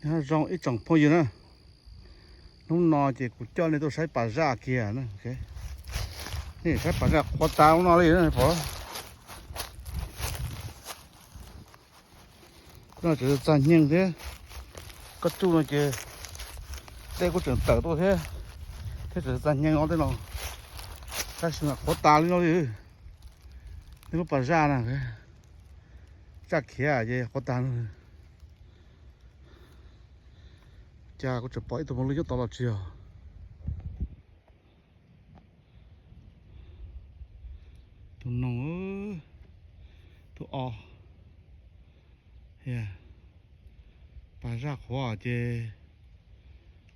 Nyob zoo ib tsoom phooj ywg na, hnub no ces kuv coj nej tuaj saib pas zaj kiag na. Nej saib pas zaj qhuav tas ub no li na pom. No tseem txag nyeeg thiab, koj tsuj no ces dej kuj tseem tawm tuaj thiab, thiab tseem txag nyeeg os tej no. Tab sis mas qhuav tas li no li. Nej lub pas zaj na, zaj khiav ces qhuav tas no. Cas kuv tseem pom ib tug mos lwj nyob tod los tsis yog? Tus noog, tus os, pas zaj qhuav ces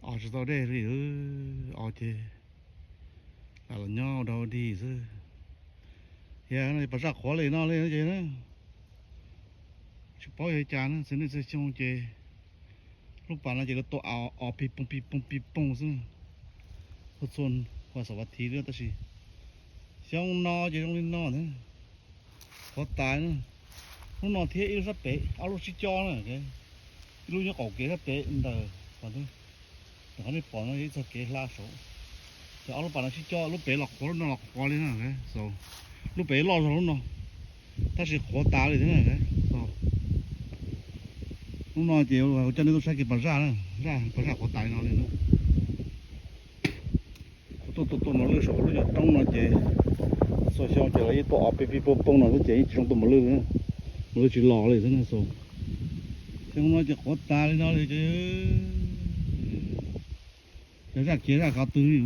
os tsis tau dej li, os ces lam los nyob ua dog dig xwb. Yog pas zaj qhuav li no li ces tsis paub yog li cas na, txhua niaj txhua xyoo ces lub pas no ces lawv tua os pig poog pig poog pig poog xwb, txhua txhua xaum vas thiv li. Tab sis xyoo no ces zoo li no ntag, qhuav tas na. Lub no thiab ib lub sab pem, ob lub sib cob na, ib lub nyob qaum kev sab pem ntawm qhov nej pom no yog ib txoj kev hla saud, ces ob lub pas no sib cob, lub pem los qhuav lub no los qhuav li na. Lub pem loj zog lub no, tab sis qhuav tas li thiab na. Lub no ces kuv coj nej tuaj saib kev pas zaj na, zaj pas zaj qhuav tas li no li na. Kuv tuaj tua tua mos lwj saum lub nyuag roob no ces txhua xyoo ces lawv yeej tua os pig pig poog poog no xwb ces yeej tsis zoo tua mos lwj li, mos lwj tsis los li xwb na. Xyoo no ces qhuav tas li no li ces yog zaj khiav zaj kov twg li,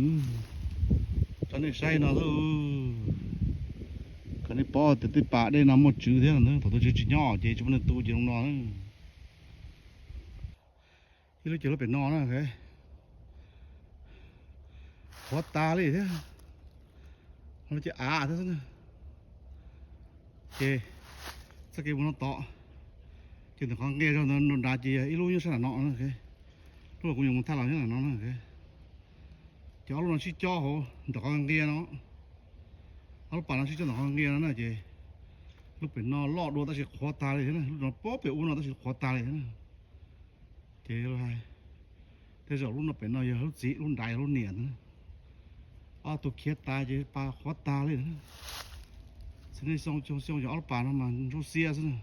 tso nej saib no xwb. Kom nej paub tias tej pas dej no muaj tswv thiab, thaum tus tswv tsis nyob ces tsis muaj neeg tu ces zoo no. Ib lub ces lub pem no na, qhuav tas li thiab, ho lub ces av thiab xwb na. Ces txoj kev mus no tod, ces ntawm qhov nqia zog ntawd nrad ces yog ib lub nyob sab nram no, lub kuv yuav mus thaj los nyob nram no na. Ces ob lub no sib cob hauv ntawm qhov nqia no, ob lub pas no sib cob ntawm qhov nqia no na ces lub pem no loj dua tab sis qhuav tas li thiab na, lub no pob pem ub no tab sis qhuav tas li thiab na. Ces hais, tej zaum lub no pem no yog lub txiv, lub nrad yog lub niam ntag. Ob tug khiav tas ces pas qhuav tas li. Txhua niaj xyoo xyoo xyoo yog ob lub pas no mas ntsuab xiab xwb na.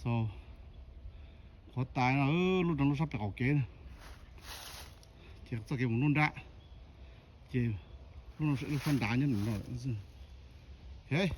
Xaus, qhuav tas no, lub no lub sab pem qaum kev na. Ces txoj kev mus nruab nrab, ces lub no lub sab nrad nyob no xwb.